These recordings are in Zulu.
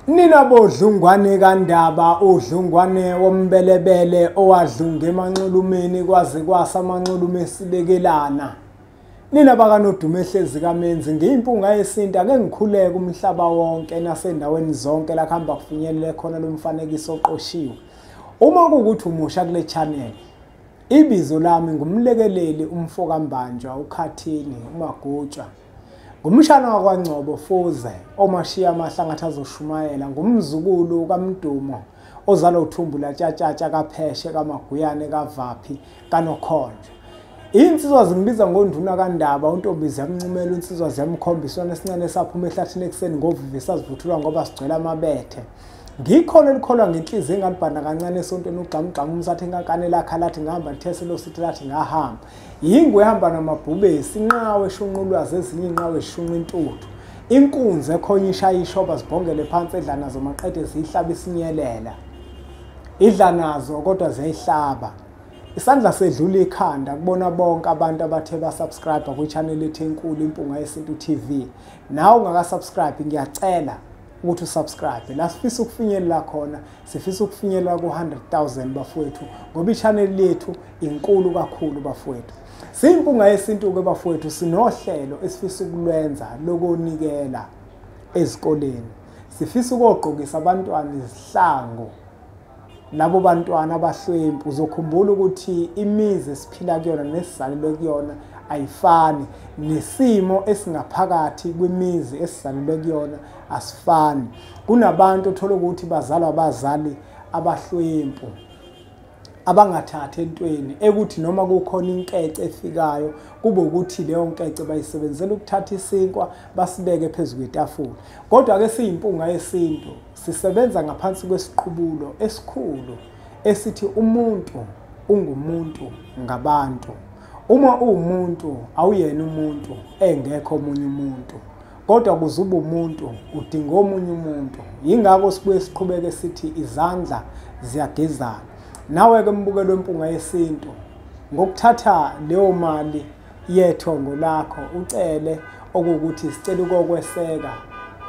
Nina boDlungwane kaNdaba, uDlungwane wombelebele owadlunga emanxulumeni kwaze kwasa amanxulume esibekelana. Nina bakaNodumo ehlezi kaMenzi, ngiyimpunga yesintu, ake ngikhuleke umhlaba wonke nasendaweni zonke la kuhamba kufinyelele khona lo mfanekiso oqoshiwe. Uma kuwukuthi umusha kule channel, ibizo lami ngumlekeleli umfokaMbanjwa uKhathini uMagutsha. Ngumshana wakwaNgcobo Fuze omashiya amahlangathi azoshumayela, ngumzukulu kaMdumo ozalwa uThumbu laTshatshatsha kaPheshe kaMaguyane kaVaphi kaNokhonjwa. Insizwa zingibiza ngonduna kaNdaba, untombi ziyamncumela, insizwa ziyamkhomba, isona esincane saphuma ehlathini ekuseni ngovivi sazivuthulwa ngoba sigcwele amabethe. Ngikhona elikholwa ngenhliziyo engalibhanda kancane esontweni ugxamugxamu umsathe inkankane lakha lathi ngihamba lithese losithi lathi ngahamba. Yingwe ehamba namabhubesi, inqawe eshunqulwazi ezinye inqawe eshunqa intuthu. Inkunzi ekhonya ishaya ishoba zibhongele phansi edla nazo maqede ziyihlaba isinyelela. Idla nazo kodwa ziyayihlaba. Isandla sedlula ikhanda kubona bonke abantu abathe basubscribe kwi-channel ethu enkulu Impunga Yesintu TV. Nawe ungaka-subscribe ngiyacela ukuthi usubscribe. La sifisa ukufinyelela khona, sifisa ukufinyelela ku-100,000 bafowethu, ngoba i-channel yethu inkulu kakhulu bafowethu. Siyimpunga yesintu-ke bafowethu, sinohlelo esifisa ukulwenza lokunikela ezikoleni. Sifisa ukugqokisa abantwana izihlangu, labo bantwana abahlwempu. Uzokhumbula ukuthi imizi esiphila kuyona nesizalelwe kuyona ayifani, nesimo esingaphakathi kwimizi esizalelwe kuyona asifani. Kunabantu othola ukuthi bazalwa abazali abahlwempu abangathathi entweni, ekuthi noma kukhona inkece efikayo kube ukuthi leyo nkece bayisebenzisela ukuthatha isinkwa basibeke phezu kwetafula. Kodwa-ke siyimpunga yesintu sisebenza ngaphansi kwesiqubulo esikhulu esithi umuntu ungumuntu ngabantu. Uma uwumuntu awuyena umuntu engekho omunye umuntu, kodwa kuze ube umuntu udinga omunye umuntu. Yingakho sibuye siqhubeke sithi izandla ziyagezana. Nawe-ke mbukelo wempunga yesintu, ngokuthatha leyo mali yethongo lakho ucele okuwukuthi sicela ukokweseka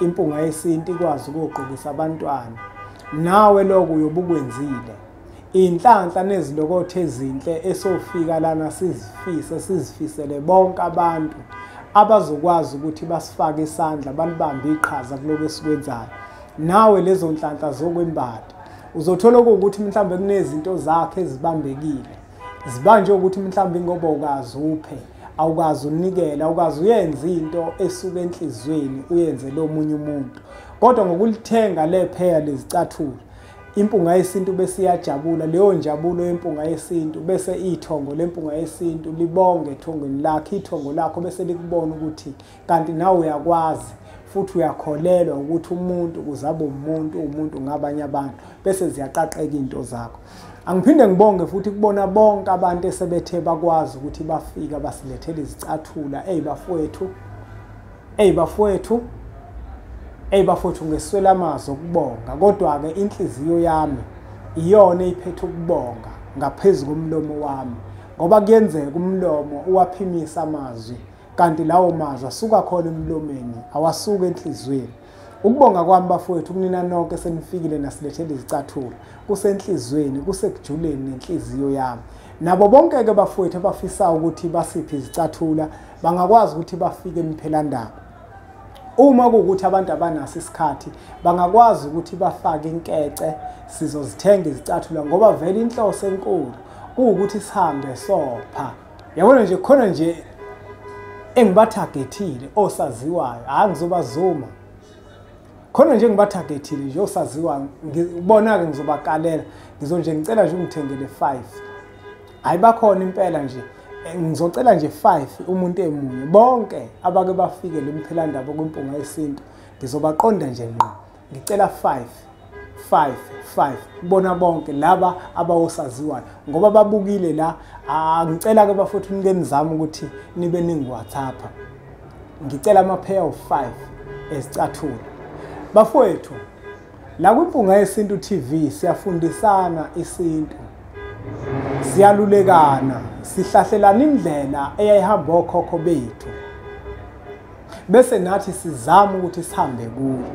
impunga yesintu ikwazi ukugqokisa abantwana, nawe lokho uyobe ukwenzile. Inhlanhla nezilokotho ezinhle esofika lana sizifise, sizifisele bonke abantu abazokwazi ukuthi basifake isandla, balibambe iqhaza kuloko esikwenzayo. Nawe lezo nhlanhla zokwembatha uzothola ukuthi mhlawumbe kunezinto zakhe ezibambekile, zibanjwe ukuthi mhlawumbe ngoba ukazi uphe, awukazi unikela, awukazi uyenze into esuka enhliziyweni uyenze lo munye umuntu. Kodwa ngokulithenga le pheya lezicathulo, impunga yesintu bese iyajabula. Leyo njabulo yempunga yesintu bese ithongo lempunga yesintu libonge ethongweni lakhe, ithongo lakho bese likubona ukuthi kanti nawe uyakwazi futhi uyakholelwa ukuthi umuntu ukuze abe umuntu, umuntu ngabanye abantu, bese ziyaqaqeka into zakho. Angiphinde ngibonge futhi kubona bonke abantu esebethe bakwazi ukuthi bafika basilethele izicathulo. Ey bafowethu, ey bafowethu, ey bafowethu, ngeswela amazwi okubonga, kodwa-ke inhliziyo yami iyona eyiphethe ukubonga ngaphezu komlomo wami, ngoba kuyenzeka umlomo uwaphimisa amazwi kanti lawo mazwi asuka khona emlomeni, awasuki enhliziyweni. Ukubonga kwami bafowethu kunina nonke senifikile nasilethele izicathulo, kusenhliziyweni, kusekujuleni nenhliziyo yami. Nabo bonke-ke bafowethu abafisa ukuthi basiphe izicathulo bangakwazi ukuthi bafike eMphelandaba. Uma kuwukuthi abantu abanaso isikhathi bangakwazi ukuthi bafake inkece, sizozithenga izicathulo, ngoba vele inhloso enkulu kuwukuthi sihambe sopha. Yabona nje khona nje engibathagethile osaziwayo, hhayi ngizobazuma khona nje ngibathagethile nje osaziwayo, ngibona-ke ngizobakalela, ngizonje ngicela nje ungithengele 5. Hhayi bakhona impela nje, ngizocela nje 5 umuntu emunye. Bonke abake bafike le Mphelandaba kwimpunga yesintu ngizobaqonda nje ngqo, ngicela 5 5 5 kubona bonke laba abawosaziwayo, ngoba babukile la. Ngicela-ke bafowethu nike nizame ukuthi nibe ningi-WhatsApp, ngicela ama-pair of 5 ezicathulo. Bafowethu, la kwiMpunga Yesintu TV siyafundisana isintu, siyalulekana, sihlahlelana indlela eyayihamba okhokho bethu, bese nathi sizama ukuthi sihambe kuyo.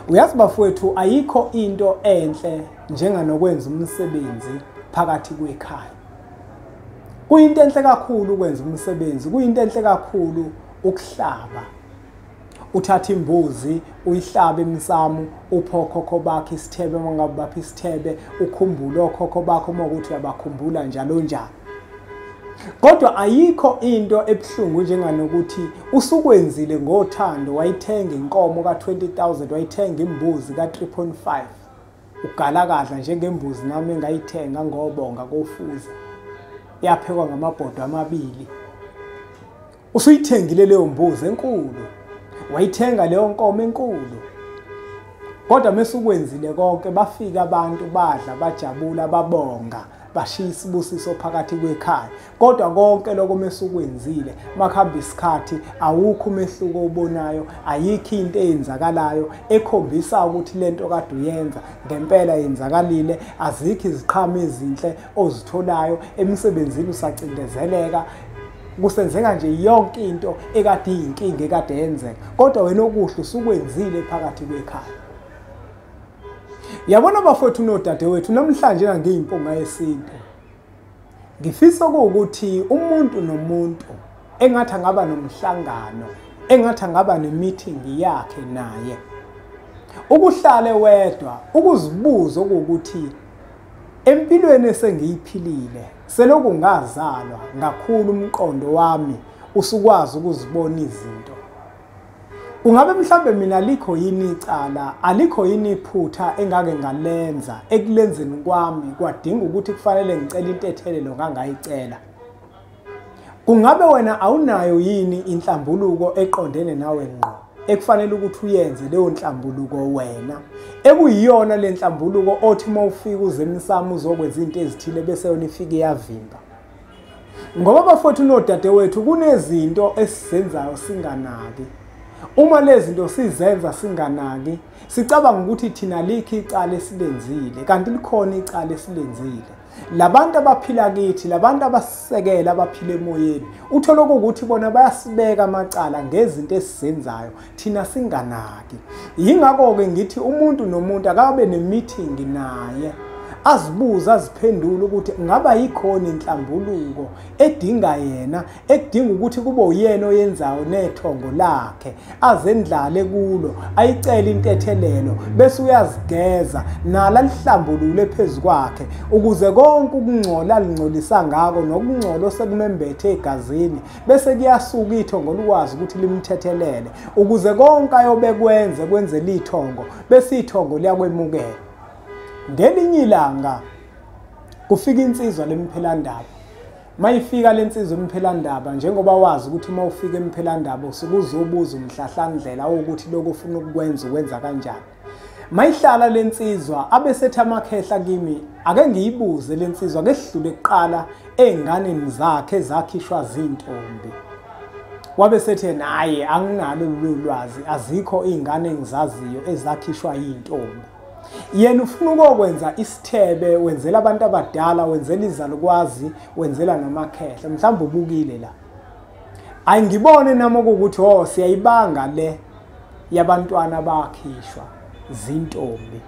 Uyazi bafowethu, ayikho into enhle njenganokwenza umsebenzi phakathi kwekhaya. Kuyinto enhle kakhulu ukwenza umsebenzi, kuyinto enhle kakhulu ukuhlaba. Uthatha imbuzi uyihlabe emsamo, uphe okhokho bakho isithebe, uma ngabe bapha isithebe ukhumbule okhokho bakho uma ukuthi uyabakhumbula njalo njalo. Kodwa ayikho into ebuhlungu njenganokuthi usukwenzile ngothando, wayithenga inkomo ka-20,000, wayithenga imbuzi ka-3.5, ugalakadla njengembuzi nami engayithenga ngobonga kofuza, yaphekwa ngamabhodo amabili. Usuyithengile leyo mbuzi enkulu, wayithenga leyo nkomo enkulu, kodwa mesukwenzile konke, bafika abantu badla, bajabula, babonga, bashiya isibusiso phakathi kwekhaya. Kodwa konke lokho mesukwenzile, makuhamba isikhathi awukho umehluko obonayo, ayikho into eyenzakalayo ekhombisa ukuthi lento kade uyenza ngempela yenzakalile. Azikho iziqhamo ezinhle ozitholayo emsebenzini, usacindezeleka, kusenzeka nje yonke into ekade iyinkinga ekade yenzeka, kodwa wena okuhle usukwenzile phakathi kwekhaya. Yabona bafowethu nodadewethu, namhlanje ngiyimpunga yesintu, ngifisa ukuthi umuntu nomuntu engathi angaba nomhlangano, engathi angaba ne-meeting yakhe naye, ukuhlale wedwa, ukuzibuza ukuthi empilweni esengiyiphilile selokhu ngazalwa ngakhula umqondo wami usukwazi ukuzibona izinto. Kungabe mhlambe mina alikho yini icala, alikho yini iphutha engake ngalenza, ekulenzeni kwami kwadinga ukuthi kufanele ngicele intethelelo ngangayicela. Kungabe wena awunayo yini inhlambuluko eqondene nawe ngqo ekufanele ukuthi uyenze leyo nhlambuluko wena, ekuyiyona le nhlambuluko othi uma ufika uze emsamo uzokwenza izinto ezithile bese yona ifike iyavimba? Ngoba bafowethu nodadewethu, kunezinto esizenzayo singanaki. Uma lezi zinto sizenza singanaki, sicabanga ukuthi thina likho icala esilenzile, kanti likhona icala esilenzile. Labantu abaphila kithi, labantu abasisekela abaphila emoyeni, uthola ukuthi bona bayasibeka amacala ngezinto esizenzayo thina singanaki. Yingakho-ke ngithi umuntu nomuntu akabe ne-meeting naye, azibuze aziphendule ukuthi ngaba yikhona inhlambuluko edinga yena, ekudinga ukuthi kube uyena oyenzayo nethongo lakhe, azendlale kulo, ayicele intethelelo, bese uyazigeza nala lihlambulule phezu kwakhe, ukuze konke ukungcola alingcolisa ngako nokungcola osekumembethe egazini bese kuyasuka ithongo likwazi ukuthi limthethelele, ukuze konke ayobekwenze kwenzele ithongo, bese ithongo liyakwemukela. Ngelinye ilanga kufika insizwa lemphelandaba. Mayifika lensizwa emphelandaba, njengoba wazi ukuthi uma ufika emphelandaba usuke uzobuza umhlahlandlela ukuthi lokho ufuna ukukwenza ukwenza kanjani. Mayihlala lensizwa abesethi amakhehla kimi, ake ngiyibuze lensizwa ake sidlule kuqala ey'nganeni zakhe ezakhishwa zintombi. Wabe sethi naye anginalo lolu lwazi, azikho iy'ngane engizaziyo ezakhishwa yintombi. Yena ufuna ukokwenza isithebe, wenzela abantu abadala, wenzela izalukwazi, wenzela namakhehla. Mhlawumbe ubukile la. Ayingibone nami ukuthi oh siyayibanga le yabantwana abakhishwa zintombi.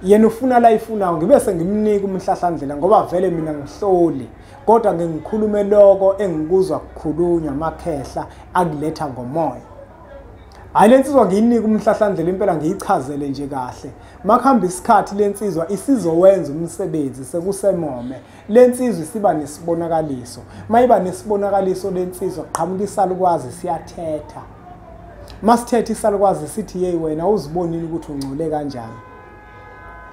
Yena ufuna la ifunayo, ngibe sengimnika umhlahlandlela ngoba vele mina ngihloli, kodwa ngikhulume lokho engikuzwa kukhulunywa amakhehla akuletha ngomoya. Hayi, lensizwa ngiyinika umhlahlandlela impela, ngiyichazele nje kahle. Makuhamba isikhathi lensizwa isizowenza umsebenzi sekusemome. Lensizwa isiba nesibonakaliso. Mayiba nesibonakaliso lensizwa qhamuka isalukwazi siyathetha. Masithethe isalukwazi sithi hey wena uzibonile ukuthi ungcole kanjani.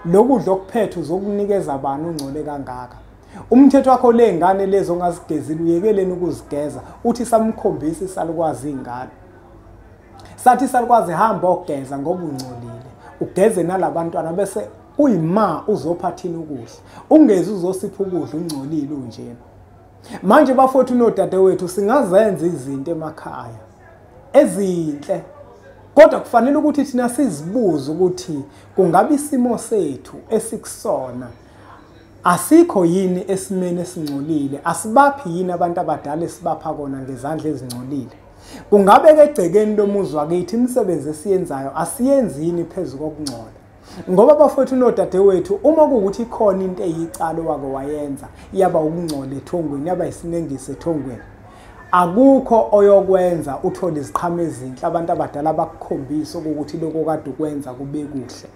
Lokudla okuphethe uzokunikeza bani ungcole kangaka? Umthetho wakho lengane lezo ongazigezile uyekeleni ukuzigeza, uthi samkhombisa isalukwazi ingane. Sathi salukwazi hamba ogeza ngoba ungcolile, ugeze nalabantwana bese kuyima uzophathina ukudla, ungezi uzosipha ukudla ungcolile unjena. Manje bafowethu nodadewethu, singazenza izinto emakhaya ezinhle, kodwa kufanele ukuthi thina sizibuze ukuthi kungabe isimo sethu esikusona asikho yini esimeni esingcolile, asibaphi yini abantu abadala esibapha kona ngezandla ezingcolile. Kungabe ke egcekeni lomuzi wakithi imisebenzi esiyenzayo asiyenzi yini phezu kokungcola? Ngoba bafowethu nodadewethu, uma kuwukuthi ikhona into eyicala owake wayenza yaba ukungcola ethongweni, yaba isinengiso ethongweni, akukho oyokwenza uthole iziqhamo ezinhle, abantu abadala bakukhombisa ukuthi lokho kade ukwenza kube kuhle.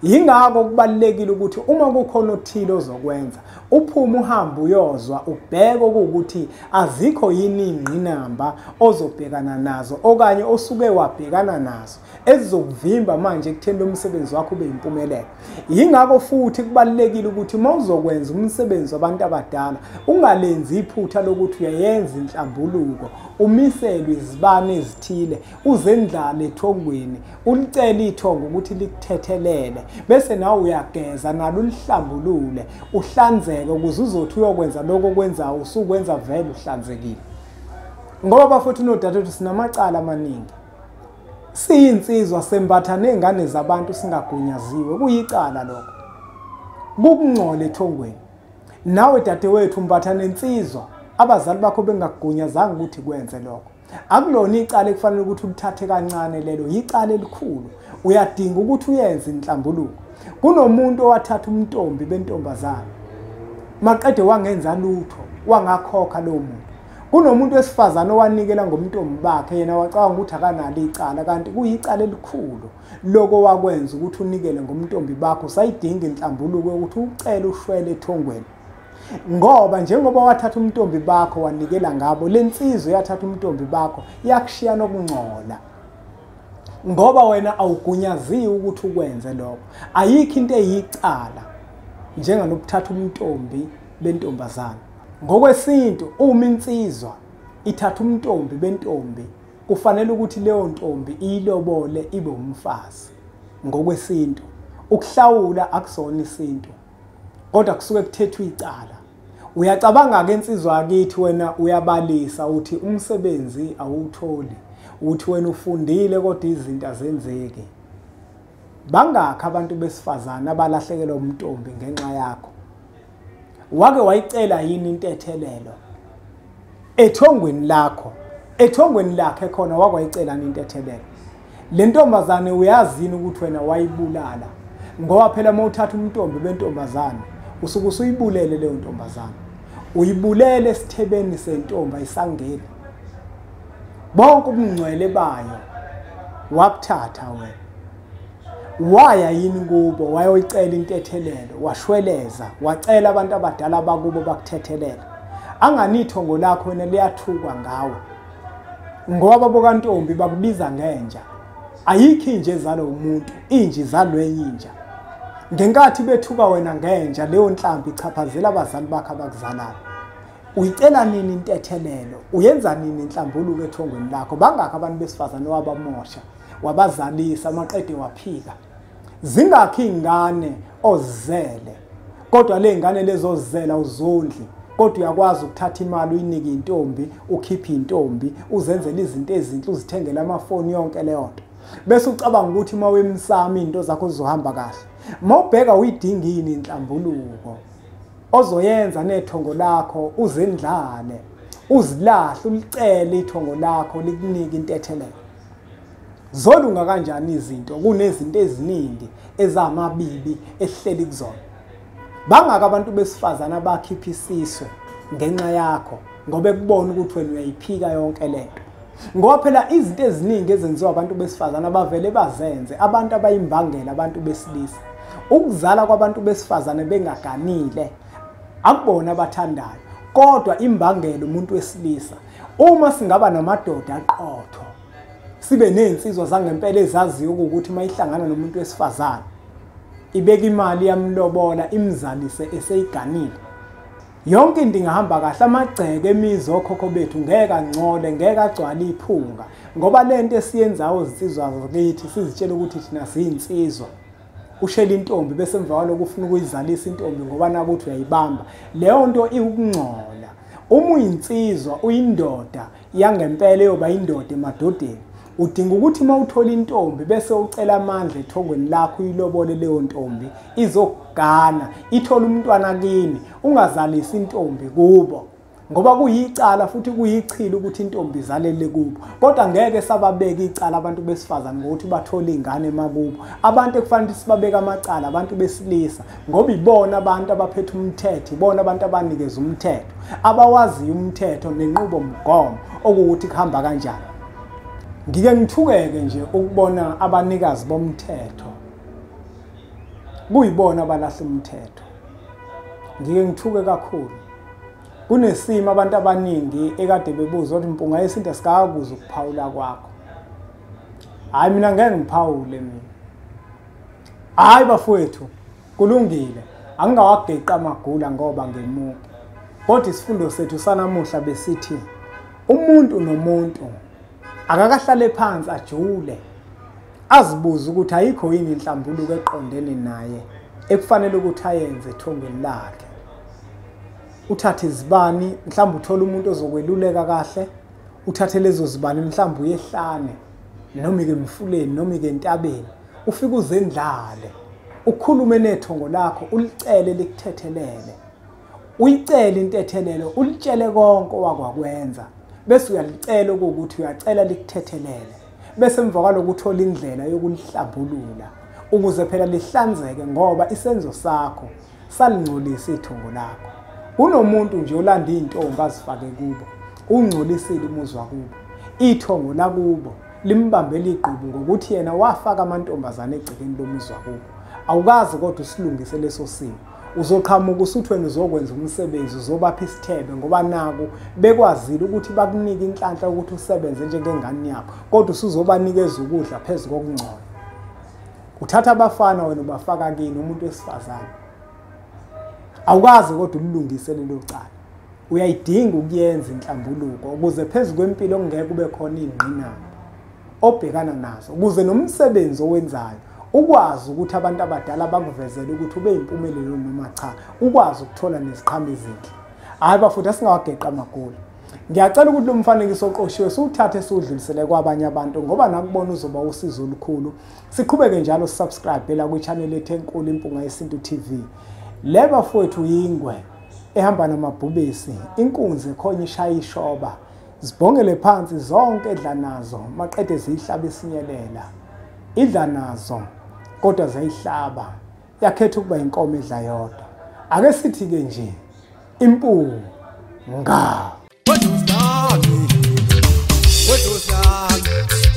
Yingakho kubalulekile ukuthi uma kukhona othile ozokwenza, uphume uhambe uyozwa, ubheke ukuthi azikho yini ingqinamba ozobhekana nazo okanye osuke wabhekana nazo ezizokuvimba manje ekutheni lo msebenzi wakho ube yimpumelelo. Yingakho futhi kubalulekile ukuthi uma uzokwenza umsebenzi wabantu abadala ungalenzi iphutha lokuthi uyayenza inhlambuluko, umiselwe izibane ezithile, uzendlale ethongweni, ulicele ithongo ukuthi likuthethelele, bese nawe uyageza nalo ulihlambulule, uhlanzeke ukuze uzothi uyokwenza lokho okwenzayo usukwenza vele uhlanzekile. Ngoba bafowethu nodadewethu sinamacala amaningi. Siyinsizwa sembatha nezingane zabantu singagunyaziwe, kuyicala lokho, kukungcola ethongweni. Nawe dadewethu umbatha nensizwa, abazali bakho bengakugunyazanga ukuthi kwenze lokho. Akulona icala ekufanele ukuthi ulithathe kancane lelo, yicala elikhulu. Uyadinga ukuthi uyenze inhlambuluko. Kunomuntu owathatha umntombi bentombazana, maqede wangenza lutho, wangakhokha lowo muntu. Kunomuntu wesifazane owanikela ngomntombi bakhe, yena wacabanga ukuthi akanalo icala, kanti kuyicala elikhulu lokho wakwenza ukuthi unikele ngomntombi bakho. Usayidinga inhlambuluko yokuthi ucele ushwele ethongweni, ngoba njengoba wathatha umntombi bakho wanikela ngabo, lensizwa yathatha umntombi bakho yakushiya nokungcola, ngoba wena awugunyaziwe ukuthi ukwenze lokho. Ayikho into eyicala njenganokuthatha umntombi bentombazana. Ngokwesintu, uma insizwa ithatha umntombi bentombi, kufanele ukuthi leyo ntombi iyilobole ibe umfazi. Ngokwesintu, ukuhlawula akusona isintu, kodwa kusuke kuthethwe icala. Uyacabanga-ke insizwa yakithi, wena uyabalisa uthi umsebenzi awuwutholi, uthi wena ufundile kodwa izinto azenzeki. Bangakhi abantu besifazane abalahlekelwa umntombi ngenxa yakho? Wake wayicela yini intethelelo ethongweni lakho? Ethongweni lakhe khona wake wayicela intethelelo? Le ntombazane uyazi yini ukuthi wena wayibulala? Ngoba phela uma uthatha umntombi bentombazane usuke usuyibulele leyo ntombazane, uyibulele esithebeni sentombi ayisangeni. Bonke ubungcwele bayo wabuthatha wena. Waya yini kubo wayoyicela intethelelo, washweleza, wacela abantu abadala bakubo bakuthethelela? Angani ithongo lakho wena liyathukwa ngawe, ngoba bokantombi bakubiza ngenja. Ayikho inja ezalwa umuntu, inja izalwe inja. Ngenkathi bethuka wena ngenja, leyo nhlambi ichaphazela abazali bakho abakuzalayo. Uyicela nini intethelelo? Uyenza nini inhlambuluko ethongweni lakho? Bangakho abantu besifazane wabamosha, wabazalisa, maqede waphika. Zingakhi ingane ozele, kodwa le ngane lezozela uzondli, kodwa uyakwazi ukuthatha imali uyinike intombi, ukhiphe intombi, uzenzele izinto ezinhle, uzithengele amafoni, yonke leyo nto, bese ucabanga ukuthi uma wemsamo into zakho zizohamba kahle. Uma ubheka uyidinga yini inhlambuluko ozoyenza nethongo lakho, uzendlale, uzilahle, ulicele ithongo lakho likunike intethelelo. Zolunga kanjani izinto? Kunezinto eziningi ezamabibi ehleli kuzona. Bangaka abantu besifazane abakhipha isisu ngenxa yakho, ngoba ekubona ukuthi wena uyayiphika yonke lento. Ngoba phela izinto eziningi ezenziwa abantu besifazane abavele bazenze abantu abayimbangela abantu besilisa. Ukuzala kwabantu besifazane bengaganile akubona abathandayo, kodwa imbangela umuntu wesilisa. Uma singaba namadoda aqotho, sibe nezinsizwa zangempela ezaziyo ukuthi mayihlangana nomuntu wesifazane ibeka imali yamlobola, imzalise eseyiganile, yonke into ingahamba kahle. Amagceke emizi okhokho bethu ngeke angcole, ngeke agcwale iphunga, ngoba lento esiyenzayo zinsizwa zakithi sizitshela ukuthi thina siyinsizwa. Ushela intombi bese emva kwalokho ufuna ukuyizalisa intombi ngoba nakuthi uyayibamba, leyo nto iwukungcola. Uma uyinsizwa uyindoda yangempela eyoba indoda emadodeni, udinga ukuthi uma uthola intombi bese ucela amandla ethongweni lakho, uyilobole leyo ntombi, izokugana, ithole umntwana kini, ungazalisi intombi kubo. Ngoba kuyicala futhi kuyichilo ukuthi intombi izalele kubo. Kodwa ngeke sababeka icala abantu besifazane ngokuthi bathole ingane emakubo. Abantu ekufanele sibabeke amacala abantu besilisa, ngoba ibona abantu abaphethe umthetho, ibona abantu abanikeza umthetho, abawaziyo umthetho nenqubomgomo okuwukuthi kuhamba kanjani. Ngike ngithukeke nje ukubona abanikazi bomthetho kuyibona abalahla umthetho. Ngike ngithuke kakhulu. Kunesimo abantu abaningi ekade bebuza ukuthi Mpunga Yesintu asikakuza ukuphawula kwakho. Hayi, mina ngeke ngiphawule mina. Hayi bafowethu, kulungile. Angingawageqa amagula ngoba ngemuke. Kodwa isifundo sethu sanamuhla besithi umuntu nomuntu akakahlale phansi ajule, azibuze ukuthi ayikho yini inhlambuluko eqondene naye ekufanele ukuthi ayenze ethongweni lakhe. Uthathe izibani, mhlawumbe uthole umuntu ozokweluleka kahle, uthathe lezo zibani mhlawumbe uyehlane noma ke emfuleni noma ke entabeni, ufike uzendlale, ukhulume nethongo lakho, ulicele likuthethelele, uyicele intethelelo, ulitshele konke owakwakwenza, bese uyalicela ukuthi uyacela likuthethelele, bese emva kwalokho uthola indlela yokulihlambulula ukuze phela lihlanzeke, ngoba isenzo sakho salingcolisa ithongo lakho. Unomuntu nje olanda intombi azifake kubo, ungcolisile umuzi wakubo, ithongo lakubo limbambele igqubu ngokuthi yena wafaka amantombazane egcekeni lomuzi wakubo. Awukazi kodwa usilungise leso simo. Uzoqhamuka usuthweni uzokwenza umsebenzi, uzobapha isithebe, ngoba naku bekwazile ukuthi bakunike inhlanhla ukuthi usebenze njengengane yabo, kodwa usuzobanikeza ukudla phezu kokungcola. Uthatha abafana wena ubafaka kini umuntu wesifazane. Awukazi kodwa ulungise lelo cala. Uyayidinga ukuyenza inhlambuluko ukuze phezu kwempilo kungeke kube khona ingqinamba obhekana nazo, ukuze nomsebenzi owenzayo ukwazi ukuthi abantu abadala bakuvezele ukuthi ube impumelelo noma cha, ukwazi ukuthola neziqhamo ezinhle. Hayi bafuthu, asingawageqa amagula. Ngiyacela ukuthi lo mfanekiso oqoshiwe siwuthathe siwudlulisele kwabanye abantu, ngoba nakubona uzoba usizo olukhulu. Siqhubeke njalo subscribe la kwi-channel yethu enkulu Impunga Yesintu TV. Le bafowethu yingwe ehamba namabhubesi, inkunzi ekhona ishaya ishoba, zibhongele phansi zonke edla nazo, maqede ziyihlaba isinyelela. Idla nazo kodwa zayihlaba, yakhetha ukuba inkomo edla yodwa. Ake sithi ke nje impunga. What was that? What was that?